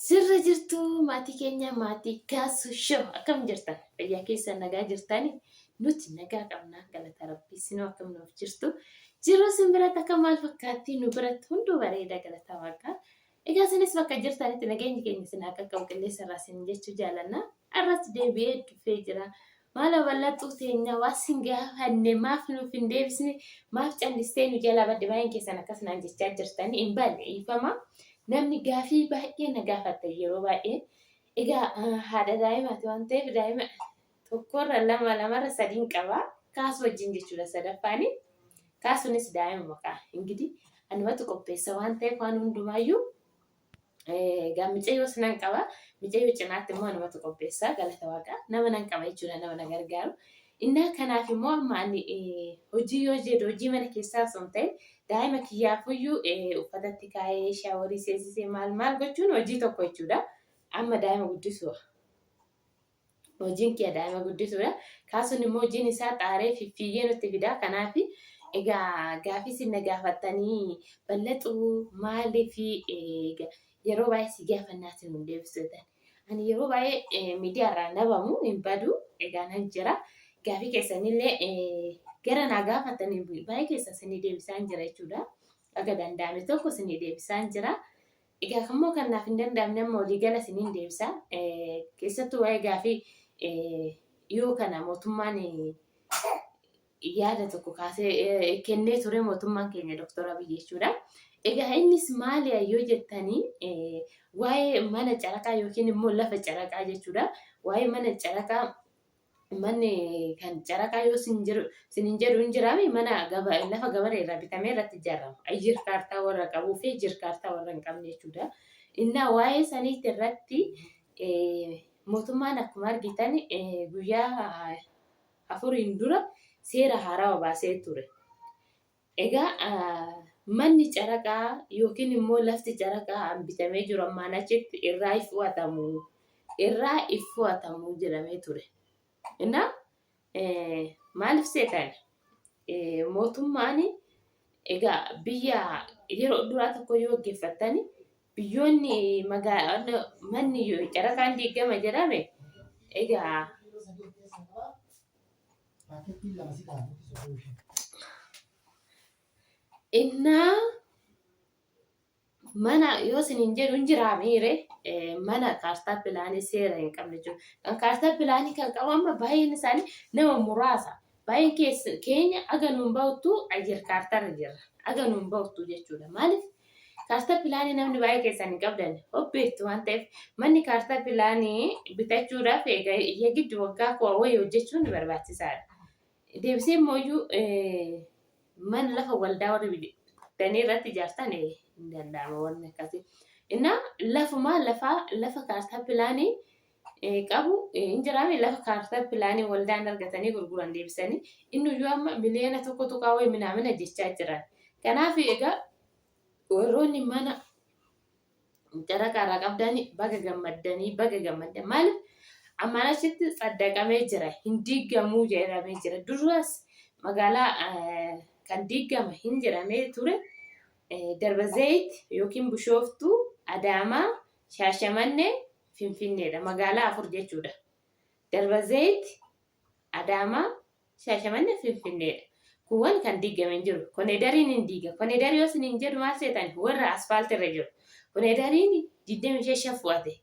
Sirra jirtu maatii keenya maatii Kaasu Show akkam jirtan? Fayyaa keessan nagaa jirtani? Nuti nagaa qabna galata rabbii sinoo akkam nuuf jirtu? Jiruu sin biratti akka maal fakkaatti? Nu biratti hunduu bareeda galata waaqaa. Egaa isinis bakka jirtanitti nageenyi keenya isin haa qaqqabu qilleensa irraa isin jechuu jaalanna. Har'as deebi'ee dhufee jira. Maaloo bal'axxuu teenya waa sin gaafanne maaf nuuf hin deebisne maaf callistee nu jalaa badde baay'een keessan akkas naan jechaa jirtanii hin baanne dhiifama. Namni gaafii baay'ee na gaafatta yeroo baay'ee. Egaa haadha daa'imaati waan ta'eef daa'ima tokkorra lama lamarra sadiin qaba. Kaasu wajjin jechuudha sadaffaani. Kaasunis daa'ima maqaa. Ingidi anumatu qopheessa waan ta'eef waan hundumaayyuu Egaa micayyoos nan qaba. Micayyoo cinaatti immoo anumatu qopheessa. Galata Waaqaa. Nama nan qaba jechuudha nama na gargaaru. Innaa kanaaf immoo amma ani hojii yoo jedhu hojii mana keessaa osoo hin ta'in daa'ima kiyyaafuyyuu uffatatti kaa'ee shaaworii seensisee maal maal gochuun hojii tokko jechuudha. Amma daa'ima guddisuu Hojiin kiyya daa'ima guddisuudha. Kaasuun immoo hojiin isaa xaaree fiffiigee nutti fida. Kanaaf egaa gaafii isin na gaafattanii bal'axuu maaliif yeroo baay'ee si gaafannaa isin hin deebistu jettan. Ani yeroo baay'ee miidiyaa irraa nabamu hin badu egaa nan jira. Gaafii keessanillee gara naa gaafattanii baay'ee keessa isinii deebisaan jira jechuudha. Aga danda'ame tokko isinii deebisaan jira. Egaa kammoo kan naaf hin danda'amne amma walii gala isiniin deebisa. Keessattuu waa'ee gaafii dhiyoo kana mootummaan yaada tokko kaasee kennee ture mootummaan keenya Dr. Abiy jechuudha. Egaa innis maali yoo jettanii waa'ee mana caraqaa yookiin immoo lafa caraqaa jechuudha. Waa'ee mana caraqaa manni kan caraqaa yoo sin jiru sin hin jedhu hin jiraami mana gaba, lafa gabaree irraa bitamee irratti ijaarama. Ayyir kaartaa warra qabuu fi jir kaartaa warra hin qabne jechuudha. Innaa waa'ee saniitti irratti mootummaan akkuma argitan guyyaa afuriin dura seera haarawa baasee ture. Egaa manni caraqaa yookiin immoo lafti caraqaa bitamee jiru ammaan achitti irraa hin fu'atamu. Irraa hin fu'atamu jedhamee ture. Innaa maaliif seetan? Mootummaan egaa biyya yeroo duraa tokko yoo gaggeeffattan biyyoonni magaalaa manni caraqaan diigama jedhame egaa Paakettiin 2 si ta'a nutti 35. Innaa mana yoo isiniin jedhu hin jiraa miire mana kaartaa pilaanii seera hin qabne jechuudha. Kan kaartaa pilaanii kan qabu amma baay'een isaanii nama muraasa. Baay'een keenya aga nuun ba'uttu ayyar kaartaarra jirra. Aga nuun ba'uttu jechuudha. Maaliif Kaartaa pilaanii namni baay'ee keessan hin qabdan hobbeettu waan ta'eef manni kaartaa pilaanii bitachuudhaaf egaa yagiddi waggaa koo wayii hojjechuun barbaachisaadha. Deebisee immoo iyyuu mana lafa waldaa warri bitanii irratti ijaartan hin danda'ama wanni akkasii. Innaa lafumaa lafaa lafa kaartaa pilaanii qabu hin jiraame lafa kaartaa pilaanii waldaan argatanii gurguran deebisanii inni iyyuu amma miliyoona tokko tuqaa wayii minaamina jechaa jiran. Kanaaf egaa warroonni mana caraqaa irraa qabdanii baga gammaddanii baga gammaddan maaliif ammaan achitti saddaqamee jira hin diigamuu jedhamee jira duras magaalaa kan diigama hin jedhamee ture darba zayit yookiin bishooftuu adaamaa shaashamannee finfinneedha magaalaa afur jechuudha darba zayit Adaamaa, Shaashamanne, Finfinneedha. Kuuwwan kan diigame hin jiru. Koneedariin hin diiga. Koneedarii yoo isiniin jedhu maal seetan? Warra asfaaltii irra jiru. Koneedariin 25 fu'ate.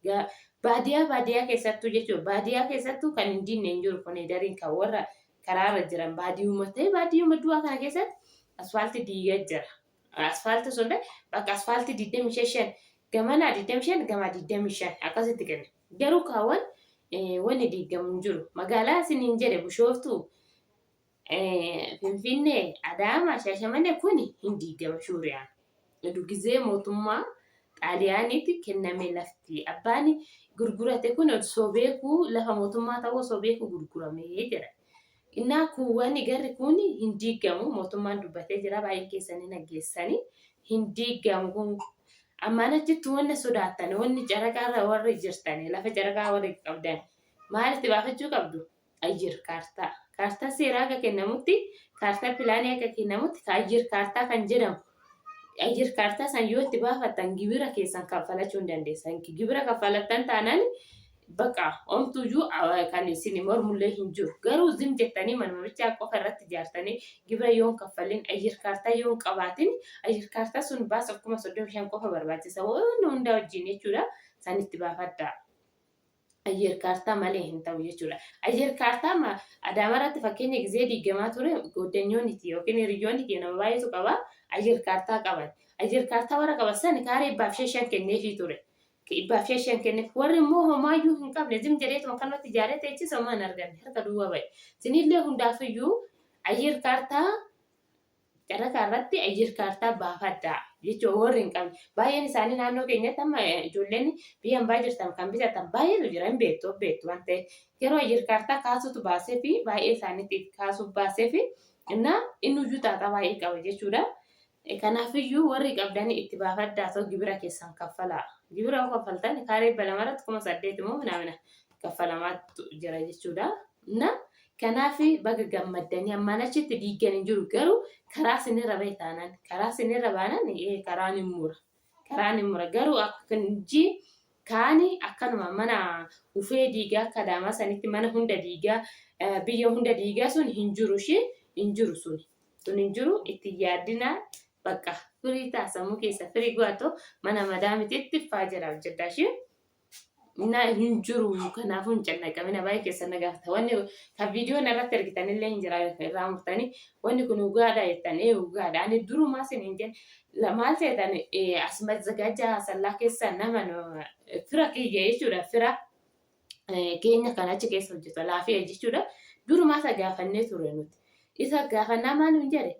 Baadiyaa baadiyaa keessattuu jechuudha. Baadiyaa keessattuu kan hin diinne hin jiru koneedariin kan warra karaarra jiran baadiyyuma ta'e baadiyyuma du'aa kana keessatti asfaaltii diigaa jira. Asfaaltii sun bakka asfaaltii 25 gamanaa 25 gamaa 25 akkasitti kenna. Garuu kaawwan wanni diigamu hin jiru. Magaalaa isiniin jedhe Bushooftuu, Finfinnee, Adaamaa, Shaashamannee kuni hin diigama shuuriyaan. Edu gizee mootummaa Xaaliyaaniitti kenname lafti. Abbaan gurgurate kun osoo beekuu lafa mootummaa ta'uu osoo beekuu gurguramee jedha. Innaa kuuwwan garri kun hin diigamu mootummaan dubbatee jira baay'een keessan hin dhaggeessanii hin diigamu kun ammaan achitti wanna sodaattan wanni caraqaarra warri jirtan lafa caraqaa warri qabdan maalitti baafachuu qabdu ayyir kaartaa kaartaa seeraa akka kennamutti kaartaa pilaanii akka kennamutti ayyir kaartaa kan jedhamu Ayyir kaartaa san yoo itti baafattan gibira keessan kaffalachuu hin dandeessan. Gibira kaffalattan taanaan baqa omtuyyuu kan isin mormullee hin jiru. Garuu zim jettanii manuma bichaa qofa irratti ijaartanii gibira yoo hin kaffalin ayyir kaartaa yoo hin qabaatin ayyir kaartaa sun baasuuf 35,000 qofa barbaachisa. Waan hundaa wajjin jechuudha. San itti baafadhaa. Ayyeer kaartaa malee hin ta'u jechuudha. Ayyeer kaartaa Adaamaa irratti fakkeenya gizee diigamaa ture gooddanyoonni yookiin hiriyyoonni kee nama baay'eetu qaba. Ayyeer kaartaa qaban. Ayyeer kaartaa warra qaban sani kaaree dhibbaaf shan shan kenneefii ture. Dhibbaaf shan shan kenneef warri immoo homaayyuu hin qabne zim jedheetuma kanumatti ijaaree teechisa homaa hin arganne harka duwwaa ba'e. Sinillee hundaafiyyuu ayyeer kaartaa Carakaa irratti ayyir kaartaa baafadhaa jechuun warri hin qabne baay'een isaanii naannoo keenyatti amma ijoolleen biyya hambaa jirtan kan bitatan baay'eetu jira hin beektu of beektu waan ta'eef yeroo ayyir kaartaa kaasuutu baasee fi baay'ee isaaniitiif kaasuuf baasee fi innaa innuyyuu xaaxaa baay'ee qaba jechuudha. Kanaafiyyuu warri qabdanii itti baafadhaa ta'u gibira keessan kaffalaa. Gibira yoo kaffaltan kaaree 200 irratti 8,000 immoo minaamina kaffalamaatu jira jechuudha. Innaa Kanaaf baga gammaddanii ammaan achitti diiggan hin jiru garuu karaa sinirra bahe taanaan karaa sinirra baanaan ee karaan hin mura karaan hin mura garuu akka ji kaani akkanuma mana ufee diigaa akka adaamaa sanitti mana hunda diigaa biyya hunda diigaa sun hin jiru ishee hin jiru sun sun hin jiru itti yaaddinaa bakka firii ta'a sammuu keessa firii go'atoo mana madaamititti faa jira hojjedhaa ishee. Na hin jiru kanaafuu hin cannaqamina baay'ee keessan na gaafata wanni kan viidiyoo narratti ergitan illee hin jira irraa murtanii wanni kun dhugaadha jettan ee dhugaadha ani durumaa sin hin jenne maal seetan as mazzagaajaa sallaa keessa nama fira kiyya jechuudha fira keenya kan achi keessa hojjetu laafiya jechuudha durumaa isa gaafannee ture nuti isa gaafannaa maal hin jedhe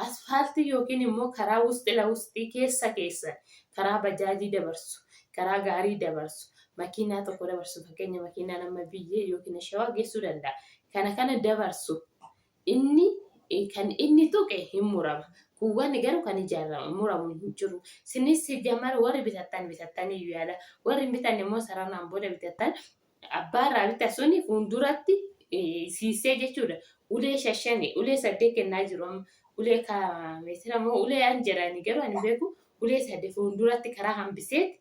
asfaaltii yookiin immoo karaa wusxi la wusxii keessa keessa karaa bajaajii dabarsu, karaa gaarii dabarsu, makiinaa tokko dabarsu fakkeenya makiinaan amma biyyee yookiin shawaa geessuu danda'a. Kana kana dabarsu inni kan inni tuqe hin murama. Kuuwwan garuu kan ijaaramu muramu hin jiru. Sinis jamar warri bitattan bitattanii yaala. Warri hin bitanne immoo saranaan booda bitattan abbaa irraa bitta suni fuulduratti siisee jechuudha. Ulee shashani, ulee saddeet kennaa jiru amma. Ulee ka meetira moo ulee an jedhani garuu ani beeku ulee saddeet fuulduratti karaa hambiseet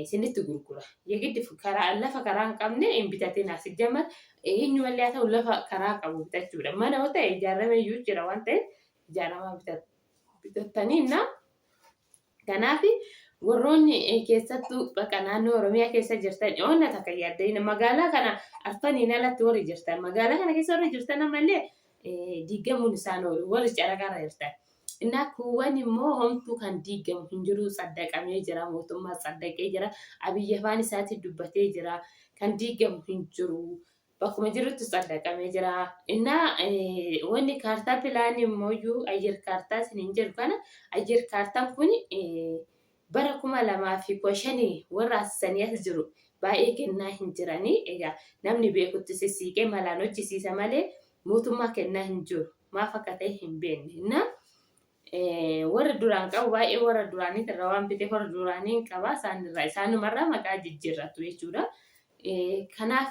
isinitti gurgura. Yegiddi karaa lafa karaa hin qabne hin bitatin as jamar eenyumallee haa ta'u lafa karaa qabu bitachuudha. Mana yoo ta'e ijaarame iyyuu jira waan ta'eef ijaaramaa bitattanii na Kanaaf warroonni keessattuu bakka naannoo Oromiyaa keessa jirtan dhiyoonna takka yaadda'ina magaalaa kana arfaniin alatti warri jirtan magaalaa kana keessa warri jirtan ammallee diigamuun isaan oolu warri caraqarra jirtan. Innaa kuuwwan immoo homtuu kan diigamu hin jiru saddaqamee jira mootummaa saddaqee jira Abiyyi afaan isaatiin dubbatee jira kan diigamu hin jiru. Bakkuma jirutti saddaqamee jira. Innaa wanni kaartaa pilaanii immoo ayyir kaartaa isiniin jedhu kana ayyir kaartaan kun bara 2015 warra asisanii as jiru baay'ee kennaa hin jiranii. Egaa namni beekutti sissiiqee malaan hojjisiisa malee mootummaa kennaa hin jiru. Maaf akka ta'e hin beekne. Innaa warri duraan qabu baay'ee warra duraanii irraa waan biteef warra duraanii hin qaba isaanirraa isaanumarraa maqaa jijjiirratu jechuudha. Kanaaf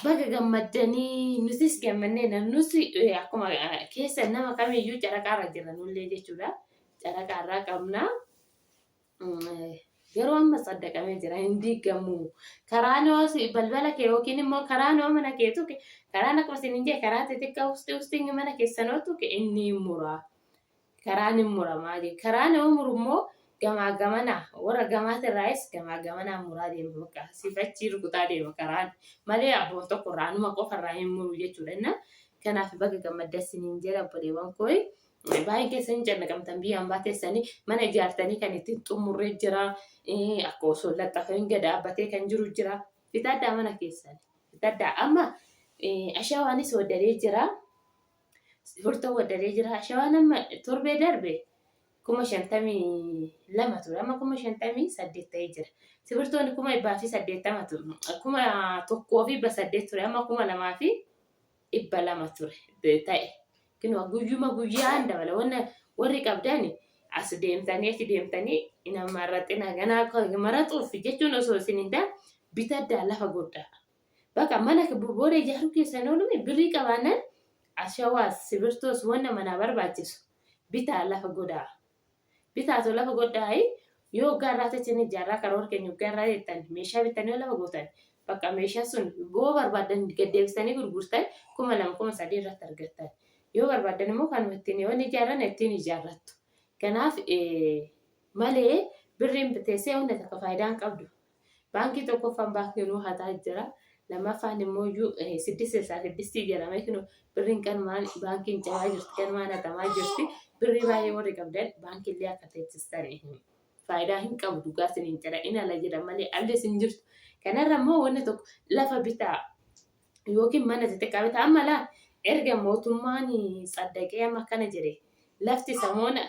baga gammaddanii nutis gammannee nus akkuma keessa nama kamiyyuu caraqaarra jirra nullee jechuudha. Caraqaarraa qabna. Garuu amma saddaqamee jira hin diigamu. Karaan yoo balbala kee yookiin immoo karaan yoo mana kee tuqe karaan akkuma isin hin jee karaa xixiqqaa ustii ustiin mana keessan yoo tuqe inni hin mura. Karaan hin muramaa jee. Karaan yoo muru immoo gamaa gamanaa warra gamaatirraayis gamaa gamanaa muraa deema bakka asiif achii rukutaa deema karaan malee abbuma tokko irraa anuma qofa irraa hin muru jechuudha. Inna kanaaf baga gammadda isiniin jedha obboleewwan koo. Baay'een keessan hin cannaqamtan biyya hambaa teessanii mana ijaartanii kan ittiin xumurree jira. Akka osoo hin laxxafamiin gad dhaabbatee kan jiru jira. Fixadhaa mana keessan. Fixadhaa. Amma ashawaanis waddadee jira. Furtuun waddadee jira. Ashawaan amma torbee darbe 52,000 ture. Amma 58,000 ta'ee jira. Sibirtoonni 180,000 ture. 1,800 ture. Amma 2,200 ture ta'e. Kinoo guyyuma guyyaan dabala. Wanna warri qabdan as deemtanii achi deemtanii nama raxina ganaa maraxuuf jechuun osoo isin hin taane bitaddaa lafa godhaa. Bakka mana booda ijaaruu keessan oolume birrii qabaannan ashawaas sibirtoos wanna manaa barbaachisu Bitaa lafa godhaa. Bitaatu lafa godhaayi yoo waggaa irraa teessanii ijaarraa karoora keenya waggaa irraa jettan meeshaa bittanii yoo lafa gootan bakka meeshaa sun yoo barbaadan gad deebistanii gurgurtan 2000 3000 irratti argattan. Yoo barbaadan immoo kanuma ittiin yoo inni ijaarran ittiin ijaarrattu. Kanaaf malee birriin teessee hunda takka faayidaa hin qabdu. Baankii tokkoffaan baankii nuu hataa jira. Lammaffaan immoo iyyuu siddis silsaa siddistii jedhamee kinu birriin kanumaan baankiin cabaa jirti kanumaan hatamaa jirti. Birrii baay'ee warri qabdan baankiillee akka teessistan faayidaa hin qabu dhugaa isiniin jedha in ala jedha malee alli isin jirtu. Kanarra immoo wanni tokko lafa bitaa yookiin mana xixiqqaa bitaa amma laa erga mootummaan tsaddaqee amma akkana jedhe lafti samoona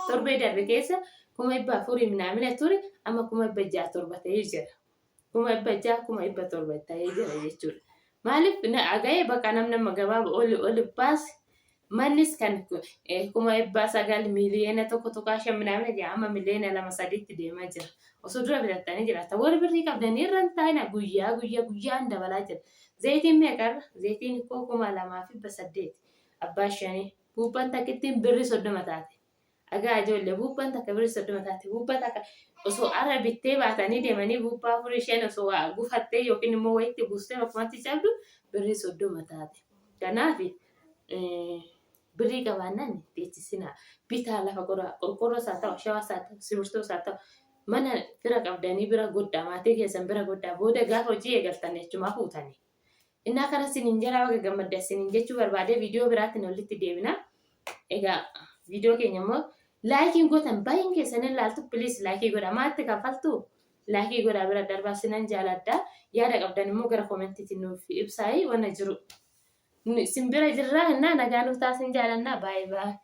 torbee darbe keessa 400,000 minaamina ture amma 607,000 ta'ee jira. 600,000 700,000 ta'ee jira jechuudha. Maaliif aga'ee bakka namni amma gabaa oli oli baase mannis kan 900,000 1.5 miliyoona minaamina jira amma 2.3 miliyoonatti deemaa jira. Osoo dura bitattanii jiraata. Warri birrii qabdanii irra hin taa'ina guyyaa guyyaa guyyaan dabalaa jira. Zayitiin meeqarra? Zayitiin koo 2,800 abbaa shanii. Buuphaan takkittiin birrii 30 taate. Dhagaa ijoollee buuphaan takka birrii 30 taate. Buuphaa takka osoo arra bittee baatanii deemanii buuphaa afurii isheen osoo waa gufattee yookiin immoo wayitti buustee bakkumatti cabdu birrii 30 taate. Kanaaf birrii qabaannaan teechisinaa. Bitaa lafa godhaa. Qorqorroos haa ta'u, ashawaas haa ta'u, simirtoos haa ta'u. Mana fira qabdanii bira godhaa. Maatii keessan bira godhaa. Booda gaafa hojii eegaltan achumaa fuutanii. Innaa kana sinin jedhaa baga gammadda sinin jechuu barbaadee viidiyoo biraatiin walitti deebina. Egaa viidiyoo keenya immoo laayikiin gootan baay'een keessan hin laaltu piliis laayikii godha maatti kaffaltu laayikii godhaa bira darbaa sinan jaaladha. Yaada qabdan immoo gara koomentiitiin nuuf ibsaayi wanna jiru. Isin bira jirraa innaa nagaa nuuf taasin jaalannaa baay'ee baay'ee.